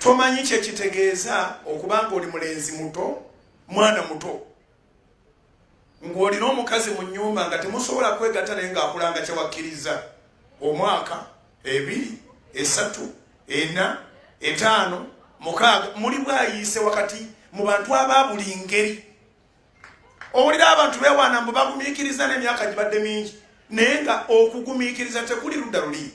Tomanyi kyekitegeeza okuba nga oli mulenzi muto, mwana muto, ng'olina omukazi mu nnyumba nga temusobola kwegatta, naye ng'akulanga kyewakkiriza omwaka, 2, 3, 4, 5, 6, muli bwayiise wakati mu bantu aba buli ngeri. Owulira abantu beewaana mbu bagumiikiriza n'emyaka gibadde mingi, naye nga okugumiikiriza tekuli ludda luli.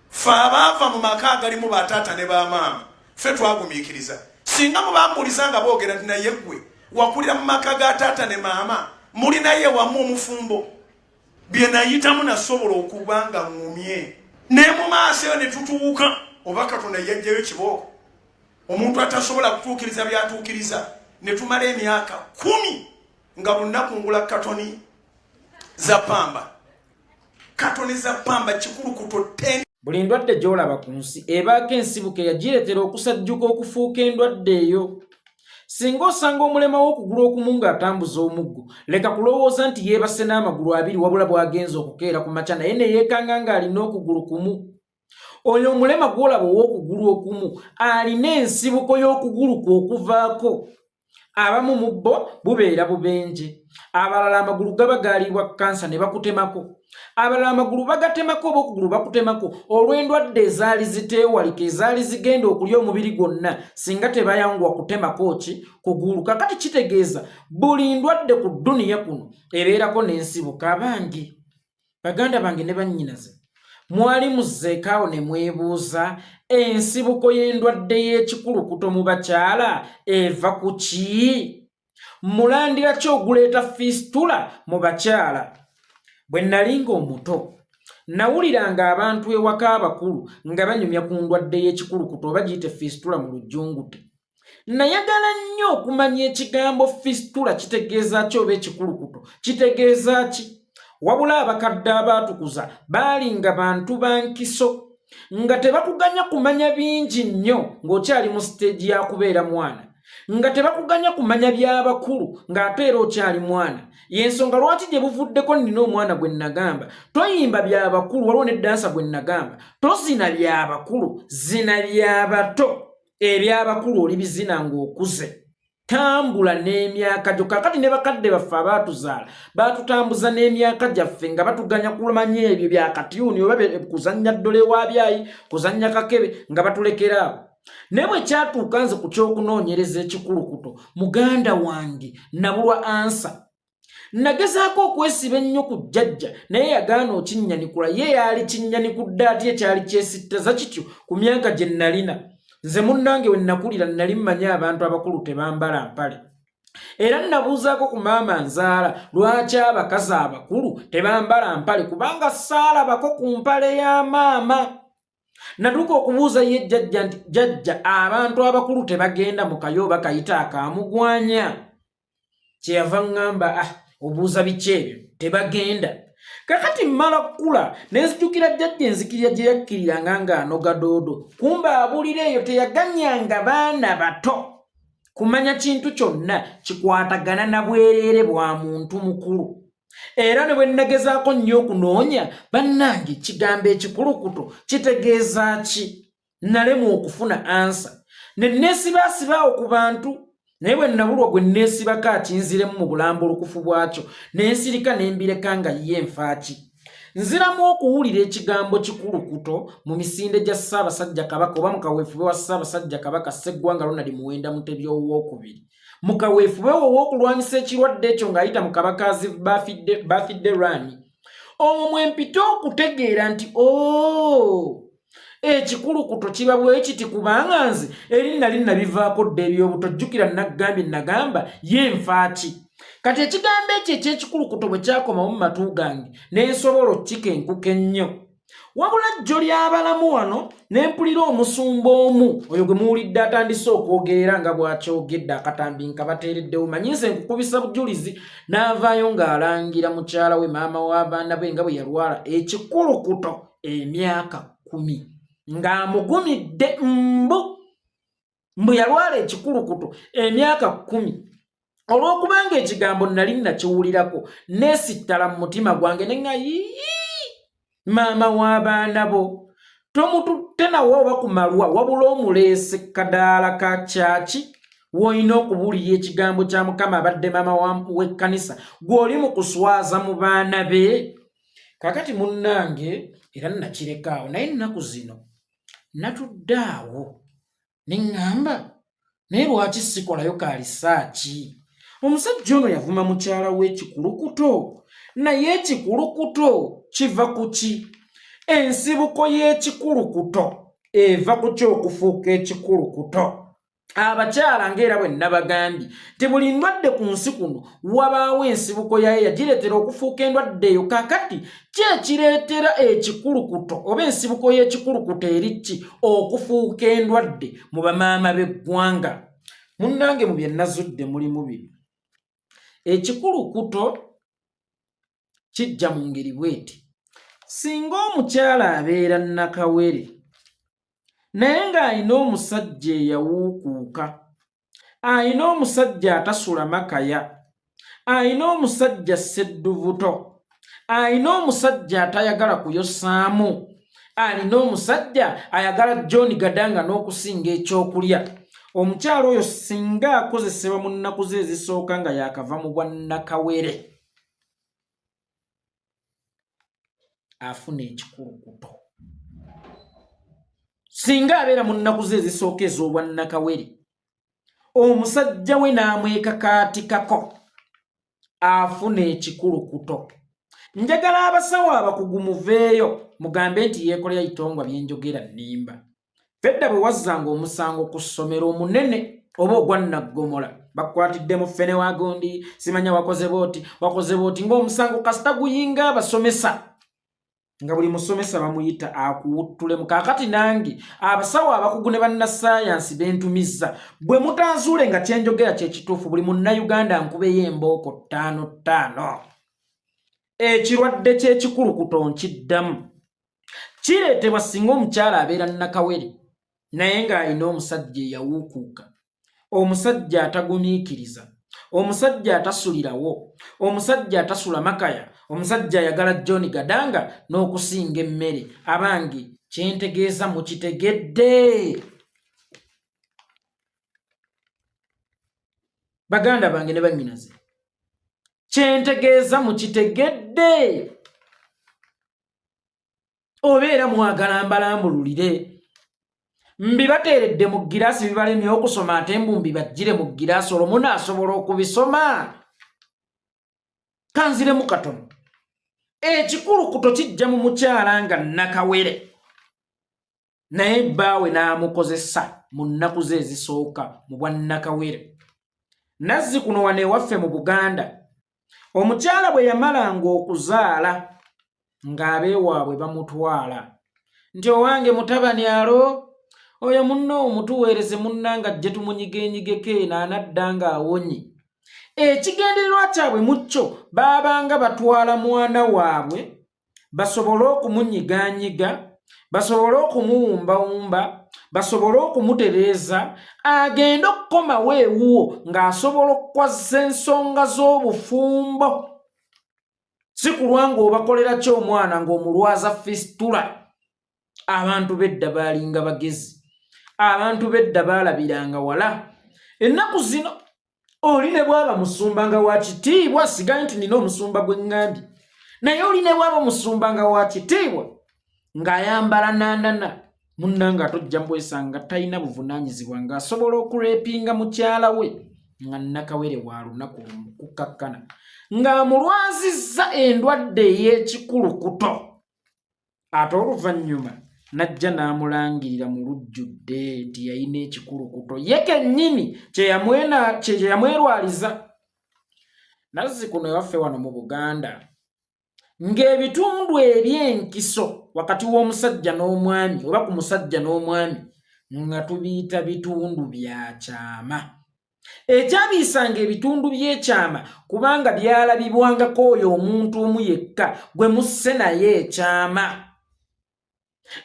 Fe abaava mu maka agalimu bataata ne bamaama, ffe twagumiikiriza. Singa mubambuuliza nga boogera nti, "Naye ggwe wakulira mu maka ga taata ne maama, muli naye wamu omufumbo?" Bye nayitamu nasobola okuba nga ŋŋumye, naye mu maaso eyo ne tutuuka oba Katonda yajjayo kibooko, omuntu atasobola kutuukiriza byatuukiriza, ne tumala emyaka 10 nga lunaku ngula katoni za pamba, katoni za pamba, kikulukuto 10. Buli ndwadde gy'olaba ku nsi ebaako ensibuko eyagireetera okusajjuka okufuuka endwadde eyo. Singa osanga omulema w'okugulu okumu ng'atambuza omuggo, leka kulowooza nti yeebase n'amagulu abiri, wabula bw'agenza okukeera ku makya naye ne yeekanga ng'alina okugulu kumu. Oyo omulema gw'olaba ow'okugulu okumu alina ensibuko y'okugulu kwe okuvaako. Abamu mu bo bubeera bubenje, abalala amagulu gaba gaaliibwa kansa ne bakutemako, abalala amagulu bagatemako oba okugulu bakutemako olw'endwadde ezaali ziteewalika, ezaali zigenda okulya omubiri gwonna singa tebayanguwa kutemako ki kugulu. Kakati kitegeeza buli ndwadde ku dduniya kuno ebeerako n'ensibuko. Abangi, baganda bange ne bannyinaze, mwali muzzeekaawo ne mwebuuza ensibuko y'endwadde y'ekikulukuto mu bakyala eva ku ki? Mulandira ki oguleeta fisitula mu bakyala? Bwe nali ng'omuto, nawuliranga abantu ewaka abakulu nga banyumya ku ndwadde y'ekikulukuto, oba giyite fisitula mu lujjungute. Nayagala nnyo okumanya ekigambo fisitula kitegeeza ki oba ekikulukuto kitegeeza ki. Wabula abakadde abaatukuza baalinga bantu ba nkiso, nga tebakuganya kumanya bingi nnyo ng'okyali mu siteegi ya kubeera mwana, nga tebakuganya kumanya by'abakulu ng'ate era okyali mwana. Yensonga lwaki gye buvuddeko nnina omwana gwe nnagamba, "Toyimba byabakulu." Waliwo ne dansa gwe nnagamba, "Tozina byabakulu, zina byabato. Ebyabakulu olibizina ng'okuze, tambula n'emyaka gyo." Kakati ne bakadde baffe abaatuzaala baatutambuza n'emyaka gyaffe, nga batuganya kumanya ebyo byakatyuni oba kuzannya ddole wabyayi, kuzannya kakebe, nga batulekeraawo. Naye bwe kyatuuka nze ku kyokunoonyereza ekikulukuto, muganda wange, nabulwa answer. Nagezaako okwesiba ennyo ku jjajja, naye yagaana okinnyanikula. Ye yaali kinnyanikudde ati ekyali kyesittaza kityo ku myaka gye nnalina nze? Munnange, we nakulira nali mmanyi abantu abakulu tebambala mpale. Era nabuuzaako ku maama nzaala lwaki abakazi abakulu tebambala mpale, kubanga saalabako ku mpale ya maama. Natuuka okubuuza ye jjajja nti, "Jjajja, abantu abakulu tebagenda mu kayo oba kayita akamugwanya?" Kyeyava ŋŋamba, "Ah, obuuza biki ebyo? Tebagenda." Kakati mmala kkula nenzijukira jjajja enzikirira gye yakkiriranga ng'anoga doodo, kumba abulira eyo teyaganyanga baana bato kumanya kintu kyonna kikwatagana na bwereere bwa muntu mukulu. Era ne bwe nnagezaako nnyo okunoonya, bannange, kigambo ekikulukuto kitegeeza ki, nalemu okufuna answer, ne neesibaasibaawo ku bantu. Naye bwe nabulwa gwe neesibako akinziremu mu bulambulukufu bwakyo, ne nsirika ne mbireka nga ye nfaaki. Nziramu okuwulira ekigambo kikulukuto mu misinde gya Ssaabasajja Kabaka, oba mu kaweefube wa Ssaabasajja Kabaka Sseggwanga Ronald Muwenda Mutebi Owookubiri, mu kaweefube we ow'okulwanyisa ekirwadde ekyo ng'ayita mu Kabakazi Bafidde Rani. Omwo mwe mpita okutegeera nti o oh, ekikulukuto kiba bwe kiti, kubanga nze eri nali nabivaako dda ebyobuto. Jjukira naggambye, nagamba ye nfaaki. Kati ekigambo ekyo ekyekikulukuto bwe kyakomawo mu matu gange, ne nsobola okkikenkuka ennyo. Wabula jjo ly'abalamu wano ne mpulira omusumba omu oyo gwe muwulidde atandise okwogerera nga bw'akyogedde akatambi nkabateereddewo, manyi nze nkukubisa bujulizi, n'avaayo ng'alangira mukyala we, maama w'abaana be, nga bwe yalwala ekikulukuto emyaka 10, ng'amugumidde mbu yalwala ekikulukuto emyaka 10. Olw'okubanga ekigambo nali nakiwulirako, neesittala mu mutima gwange ne ŋŋa, "Yii, maama w'abaana bo." Tomututte nawe oba ku malwa, wabula omuleese kadaala ka kyaki w'olina okubuulira ekigambo kya Mukama. Abadde maama w'ekkanisa, gw'oli mu kuswaza mu baana be. Kakati munnange, era nakirekaawo, naye ennaku zino natudde awo ne ŋŋamba, naye lwaki sikolayo kaalisaaki? Omusajja ono yavuma mukyala we ekikulukuto, naye ekikulukuto kiva ku ki? Ensibuko y'ekikulukuto eva ku ki okufuuka ekikulukuto? Abakyala, ng'era bwe nabagambye nti buli ndwadde ku nsi kuno wabaawo ensibuko yayo yagireetera okufuuka endwadde eyo. Kakati ki ekireetera ekikulukuto, oba ensibuko y'ekikulukuto eri ki okufuuka endwadde mu bamaama b'eggwanga? Munnange, mu bye nazudde mulimu bino: ekikulukuto kijja mu ngeri bweti. Singa omukyala abeera nnakawere naye ng'alina omusajja eyawuukuuka, alina omusajja atasula makaya, alina omusajja ssedduvuto, alina omusajja atayagala kuyosaamu, alina omusajja ayagala John Gadanga n'okusinga ekyokulya, omukyala oyo singa akozesebwa mu nnaku ze ezisooka nga yakava mu bwannakawere, afuna ekikulukuto. Singa abeera mu nnaku ze ezisooka ez'obwannakawere, omusajja we n'amwekakaatikako, afuna ekikulukuto. Njagala abasawo abakugu muveeyo mugambe nti Yeekolera Itongwa byenjogera nnimba. Fedda bwe wazzanga omusango ku ssomero omunene oba ogwa naggomola, bakukwatidde mu ffene wa gundi, simanya wakoze booti, wakoze booti, ng'omusango kasita guyinga abasomesa, nga buli musomesa bamuyita akuwuttulemu. Kaakati nange abasawo abakugu ne bannassaayansi bentumizza, bwe mutanzuule nga kyenjogera kyekituufu, buli Munnayuganda nkubeyo embooko ttaano ttaano. Ekirwadde ky'ekikulukuto nkiddamu, kireetebwa singa omukyala abeera nnakawere naye ng'alina omusajja eyawuukuuka, omusajja atagumiikiriza, omusajja atasulirawo, omusajja atasula makaya, omusajja ayagala John Gadanga n'okusinga emmere. Abange, kyentegeeza mukitegedde? Baganda bange ne bannyinaze, kyentegeeza mukitegedde? Obeera mwagala mbalambululire? Mbibateeredde mu giraasi, bibalemye okusoma, ate mbu mbibajjire mu giraasi olwo munaasobola okubisoma. Kanziremu katono. Ekikulukuto kijja mu mukyala nga nnakawere, naye bbaawe n'amukozesa mu nnaku ze ezisooka mu bwannakawere. Nazzi kuno wano ewaffe mu Buganda, omukyala bwe yamalanga okuzaala, ng'abeewaabwe bamutwala nti, "Owange mutabani, alo oyo munno omutuweereze munnanga ajje tumunyigenyigeko eno, anadda ng'awonye." Ekigendererwa kyabwe mu kyo baabanga batwala mwana waabwe basobole okumunyiganyiga, basobole okumuwumbawumba, basobole okumutereeza, agende okukomawo ewuwo ng'asobola okukwazza ensonga z'obufumbo, si kulwa ng'obakolera ki omwana ng'omulwaza fistula. Abantu b'edda baalinga bagezi, abantu b'edda baalabiranga wala. Ennaku zino oli ne bwaba musumba nga wa kitiibwa, sigaye nti nina omusumba gwe ŋŋambye, naye oli ne bwaba musumba nga wa kitiibwa ng'ayambala nandana, munnanga atojja mbwesanga talina buvunaanyizibwa, ng'asobola okureepinga mukyala we nga nnakawere wa lunaku lumu, kukkakkana ng'amulwazizza endwadde ey'ekikulukuto, ate oluvannyuma n'ajja n'amulangirira mu lujjudde nti yalina ekikulukuto ye kennyini kye yamwerwaliza. Nazzi kuno ewaffe wano mu Buganda, ng'ebitundu eby'enkiso wakati w'omusajja n'omwami oba ku musajja n'omwami nga tubiyita bitundu bya kyama. Ekyabiyisanga ebitundu by'ekyama kubanga byalabibwangako oyo omuntu omu yekka gwe musse naye ekyama.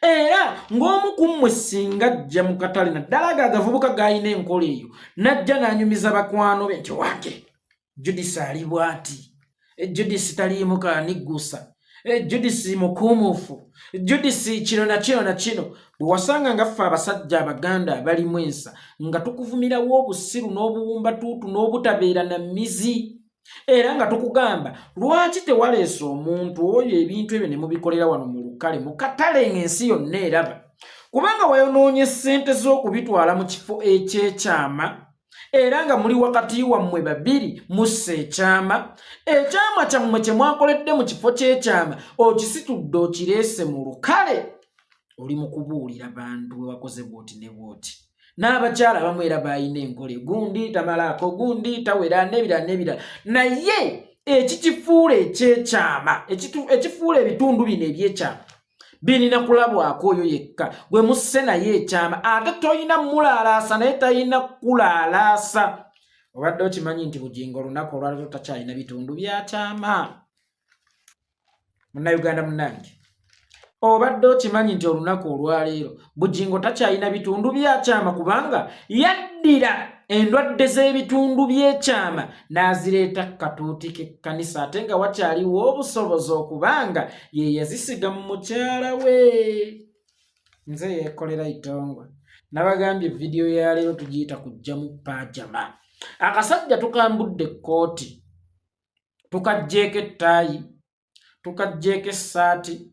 Era ng'omu ku mmwe singa ajja mu katale, naddala ago agavubuka g'alina enkola eyo, n'ajja n'anyumiza bakwano be nti, "Wange Judisi ali bw'ati, Judisi taliimu kaniggusa." Eh, Judisi mukuumuufu, Judisi kino na kino na kino. Bwe wasanga nga ffe abasajja Abaganda abalimu ensa nga tukuvumirawo obusiru n'obuwumbatuutu n'obutabeera na mmizi, era nga tukugamba lwaki tewaleese omuntu oyo ebintu ebyo ne mubikolera wano mu lukale mu katale ng'ensi yonna eraba, kubanga wayonoonye ssente z'okubitwala mu kifo ekyekyama, era nga muli wakati wammwe babiri mussa ekyama. Ekyama kyammwe kye mwakoledde mu kifo ky'ekyama okisitudde okireese mu lukale, oli mu kubuulira bantu bwe wakoze bw'oti ne bw'oti. N'abakyala abamu era balina enkola egundi tamalaako gundi tawera n'ebirala n'ebirala, naye ekikifuula ekyekyama, ekifuula ebitundu bino ebyekyama birina kulabwako oyo yekka gwe musse naye ekyama, ate tolina mulaalaasa naye talina kulaalaasa. Obadde okimanyi nti Bugingo olunaku olwaleero takyalina bitundu byakyama? Munnayuganda munnange, obadde okimanyi nti olunaku olwaleero Bugingo takyalina bitundu byakyama, kubanga yaddira endwadde z'ebitundu by'ekyama n'azireeta katuuti k'ekkanisa, ate nga wakyaliwo obusobozi okubanga ye yazisiga mu mukyala we? Nze yeekolera itongwa, nabagambye vidiyo ya leero tugiyita kujjamu paajama. Akasajja tukambudde ekkooti, tukaggyeko ettaayi, tukaggyeko essaati,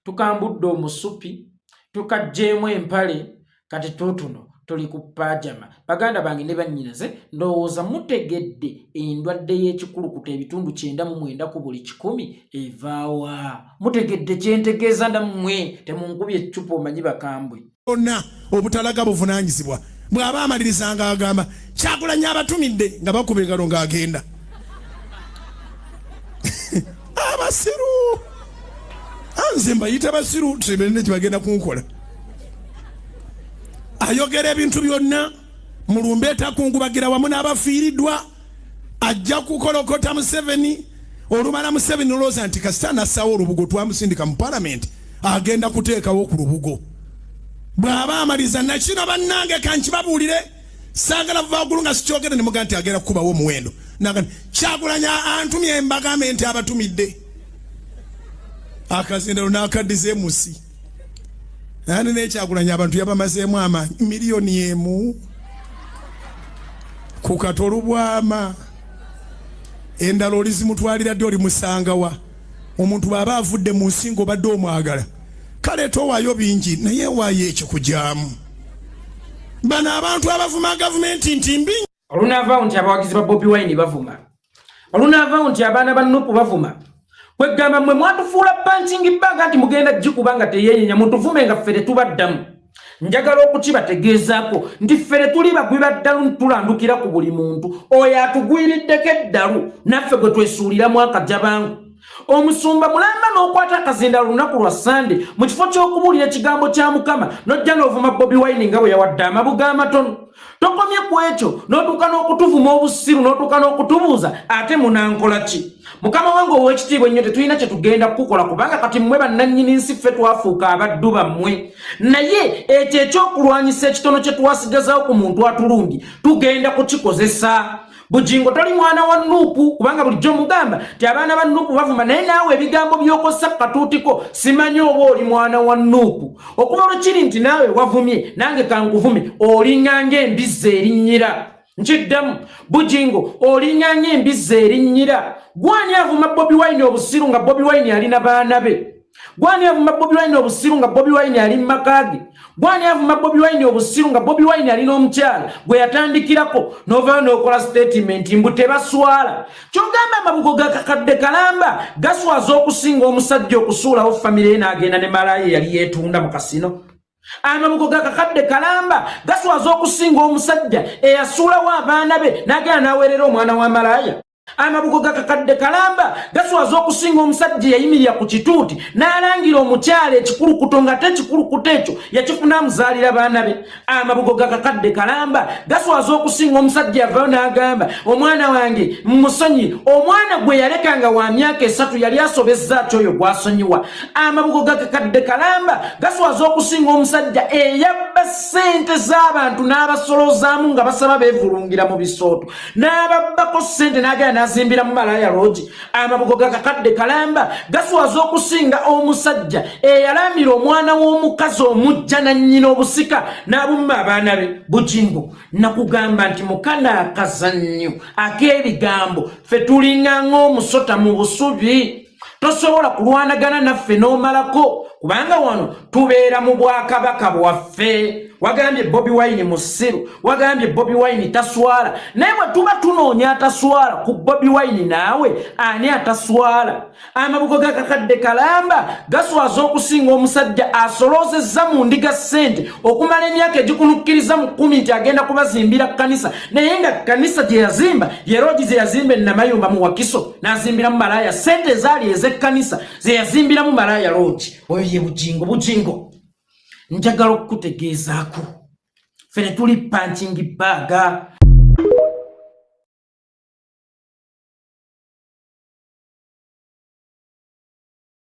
tukambudde omusupi, tukaggyeemu empale, kati tuutuno tuli ku paajama. Baganda bange ne bannyinaze, ndowooza mutegedde endwadde y'ekikulukuto ebitundu 99 ku buli 100 evaawa. Mutegedde kyentegeeza? Nammwe temunkubye eccupa, omanyi bakambwe. Bonna obutalaga buvunaanyizibwa. Bw'aba amaliriza ng'agamba Kyagulanyi abatumidde, nga bakuba engalo ng'agenda. Abasiru, anze mbayita basiru, tebalina kyebagenda kunkola. Ayogera ebintu byonna mulumbe etakungubagira wamu n'abafiiriddwa, ajja kukolokota Museveni. Olumala Museveni olowooza nti kasita nassawo olubugo twamusindika mu palamenti agenda kuteekawo ku lubugo. Bw'aba amaliza nakino, bannange kankibabuulire, saagala vagulu nga sikyogere, ne mugaa nti agenda kukubawo omuwendo. Naga Kyagulanyi antumye embagambe nti abatumidde akazindalo n'akaddiza emusi ani nekyagulanyi abantu yabamazeemu amaanyi 1 million ku katolubwama, endala olizimutwalira ddi? Olimusangawa omuntu bw'aba avudde mu nsi ng'obadde omwagala? Kale towaayo bingi, naye waayo ekikujaamu. Bano abantu abavuma gavumenti nti mbi. Olunaavaawo nti abawagizi ba Bobi Wine bavuma, olunaavaawo nti abaana ba Nupu bavuma, kwegamba mmwe mwatufuula punching bag nti mugenda gikuba nga teyenyenya, mutuvume nga ffe tetubaddamu. Njagala okukibategeezaako nti ffe tetuli bagwi ba ddalu, tulandukira ku buli muntu oyo atugwiriddeko eddalu, naffe gwe twesuuliramu akajabangu. Omusumba mulamba n'okwata akazinda lunaku lwa Sande, mu kifo ky'okubuulira ekigambo kya Mukama n'ojja n'ovuma Bobi Wine nga bwe yawadde amabuga amatono. Tokomye ku ekyo, n'otuuka n'okutuvuma obusiru, n'otuuka n'okutubuuza ate munankola ki? Mukama wange ow'ekitiibwa ennyo, tetulina kye tugenda kukukola, kubanga kati mmwe bannannyini nsi, ffe twafuuka abaddu bammwe. Naye ekyo ekyokulwanyisa ekitono kye twasigazawo ku muntu atulumbye tugenda kukikozesa. Bugingo, toli mwana wa Nuupu, kubanga bulijjo mugamba nti abaana ba Nuupu bavuma, naye naawe ebigambo by'okozesa ku katuutiko simanyi oba oli mwana wa Nuupu. Okuva lwe kiri nti naawe wavumye, nange kankuvume. Olinganga embizzi erinnyira. Nkiddamu, Bugingo, olinganga embizzi erinnyira. Gwani avuma Bobi Wine obusiru nga Bobi Wine alina baana be? Gwani avuma Bobi Wine obusiru nga Bobi Wine ali mu maka ge? Gwani avuma Bobi Wine obusiru nga Bobi Wine alina omukyala gwe yatandikirako? N'ovayo n'okola statement mbu tebaswala. Kyogamba amabugo ga kakadde kalamba gaswaza okusinga omusajja okusuulawo famire ye n'agenda ne malaaya eyali yeetunda mu kasino? Amabugo ga kakadde kalamba gaswaza okusinga omusajja eyasuulawo abaana be n'agenda n'aweerera omwana wa malaaya? Amabugo ga kakadde kalamba gaswaza okusinga omusajja eyayimirira ku kituuti n'alangira omukyala ekikulukuto nga ate ekikulukuto ekyo yakifuna amuzaalira baana be? Amabugo ga kakadde kalamba gaswaza okusinga omusajja yavayo n'agamba omwana wange musonyi, omwana gwe yaleka nga wa myaka 3, yali asobezza ati oyo gwasonyiwa? Amabugo ga kakadde kalamba gaswaza okusinga omusajja eyabba ssente z'abantu n'abasolozaamu nga basaba beevulungira mu bisooto, n'ababbako ssente n'agenda. n'azimbiramu malaaya loogi. Amabugo gakakadde kalamba gaswaza okusinga omusajja eyalaamira omwana w'omukazi omujja na nnyina obusika n'abumma abaana be. Bugingo, nakugamba nti mukana akazannyo ak'ebigambo, ffe tulinga ng'omusota mu busubi, tosobola kulwanagana naffe n'omalako, kubanga wano tubeera mu bwakabaka bwaffe. Wagambye Bobi Wine musiru, wagambye Bobi Wine taswala, naye bwe tuba tunoonya ataswala ku Bobi Wine, naawe ani ataswala? Amabugo gakakadde kalamba gaswaza okusinga omusajja asoloozezza mu ndiga ssente okumala emyaka egikunukkiriza mu kkumi nti agenda kubazimbira kkanisa, naye nga kkanisa gye yazimba yeroogi ze yazimba enamayumba mu Wakiso n'azimbiramu malaaya. Ssente ezaali ez'ekkanisa ze yazimbiramu malaaya loogi. Oyo ye Bugingo. Bugingo, njagala okukutegeezaako, ffe tetuli punching bag.